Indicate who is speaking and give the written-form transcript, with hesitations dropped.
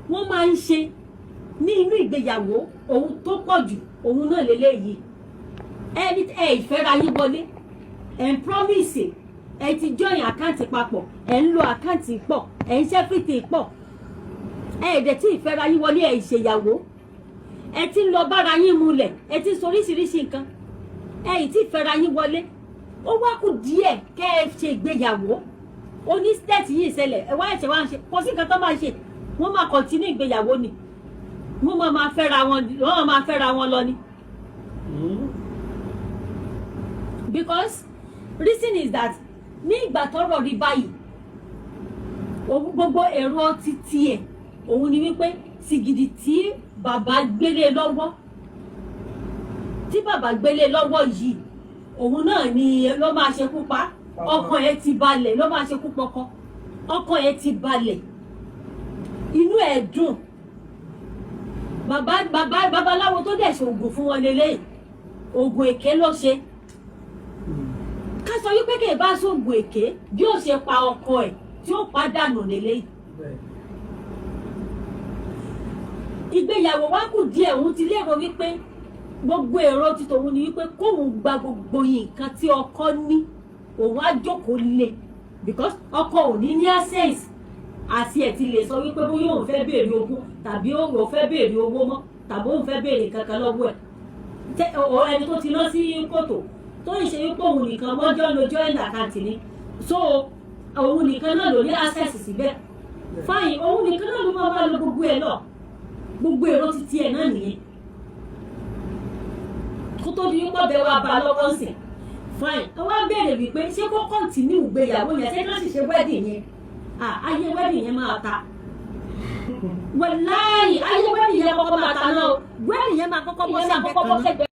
Speaker 1: Wọ́n máa ń ṣe ní inú ìgbéyàwó. Òun tó pọ̀ jù, òun náà lélẹ́yìí. Ẹni ẹ ìfẹ́ra yín wọlé, ẹ̀ ń promise, ẹ ti join account papọ̀, ẹ̀ ń lo account pọ̀, ẹ̀ ń ṣe everything pọ̀, ẹ ẹ̀ dẹ̀ tí ìfẹ́ra yín wọlé, ẹ̀ ìṣèyàwó, ẹ ti ń lọ bára yín mulẹ̀, ẹ ti ń sọ oríṣiríṣi nǹkan, ẹ ì tí ìfẹ́ra yín wọlé. Ó wá kù díẹ̀ kẹ́ ẹ ṣe ìgbéyàwó. Oní state yìí ṣẹlẹ̀, ẹ wá ẹ̀ṣẹ̀ wá ń ṣe. Kò sí nǹkan tó máa ṣe, wọ́n máa continue ìgbéyàwó ni. Wọ́n máa fẹ́ra wọn, wọ́n máa fẹ́ra wọn lọ ni. Because reason is that ní ìgbà tọ́rọ̀ rí báyìí, òun gbogbo èrò títí ẹ̀, òun ni wípé sìgìdì tí bàbá gbélé lọ́wọ́, tí bàbá gbélé lọ́wọ́ yìí, òun náà ni ló máa ṣekú pa. Ọkàn ẹ̀ ti balẹ̀, ló máa ṣekú pọkọ. Ọkàn ẹ̀ ti balẹ̀, inú ẹ̀ dùn. Bàbá babaláwo tó dẹ̀ ṣe oògùn fún wọn lélẹ́yìí, oògùn èké ló ṣe. Ká sọ wípé kì í bá sóògùn èké, bí ó ṣe pa ọkọ ẹ̀ tí ó pàdánù lélẹ́yìí. Ìgbéyàwó wa kù díẹ̀, òun ti lérò wípé gbogbo èrò ti tòun ni wípé kóun gba gbogbo nǹkan tí ọkọ ní, òun á jókòó lé, because ọkọ ò ní ní access àti ẹ̀ ti lè sọ wípé bóyá òun fẹ́ béèrè ogún, tàbí òun fẹ́ béèrè owó mọ́, tàbí òun fẹ́ béèrè kankan lọ́wọ́ ẹ̀. Ẹni tó ti lọ sí kòtò tó ń ṣe wípé òun nìkan wọ́n jọ lo joint account ni, so òun nìkan náà ló ní access síbẹ̀. Fine, òun nìkan náà ló máa bá lo gbogbo ẹ̀ lọ. Gbogbo èrò títí ẹ̀ náà nìyẹn kó tó di wípé ọbẹ̀ wa bá lọ́wọ́ sìn. Fine, wọ́n wá béèrè wípé ṣé kó continue ìgbéyàwó yẹn, ṣé kí wọ́n sì ṣe wedding yẹn? Ah, ayé wedding yẹn máa ta. Wàláyì, ayé wedding yẹn kọ́kọ́ máa ta náà o. Wedding yẹn máa kọ́kọ́ bọ́ sẹ́gbẹ̀ẹ́ kan náà.